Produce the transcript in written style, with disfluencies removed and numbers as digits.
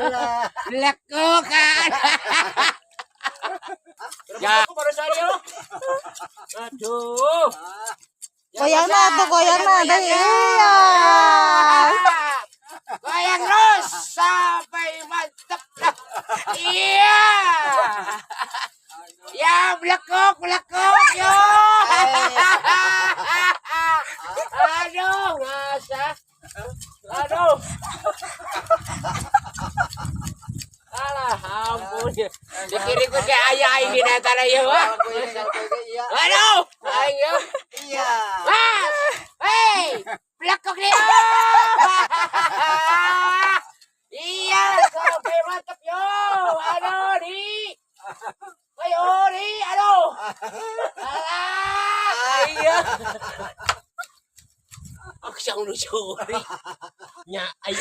Alah. Lekukan. Ya. Aku baru saya. Aduh. Goyang na tuh, goyang na. Dali, iya. Goyang terus sampai mantep. Iya. Ya, melekuk, melekuk, yo. Aduh, ngasa. Aduh. Alah, ampun. Dikirim ke ayah ini data ya, wah. Iya. Aduh, ayo. Iya. Mas, hei, belakang dia. Iya, sampai mantap yo. Aduh, di. Ayo, di, aduh. Alah, iya. Aku siang lucu. Nya, ayo.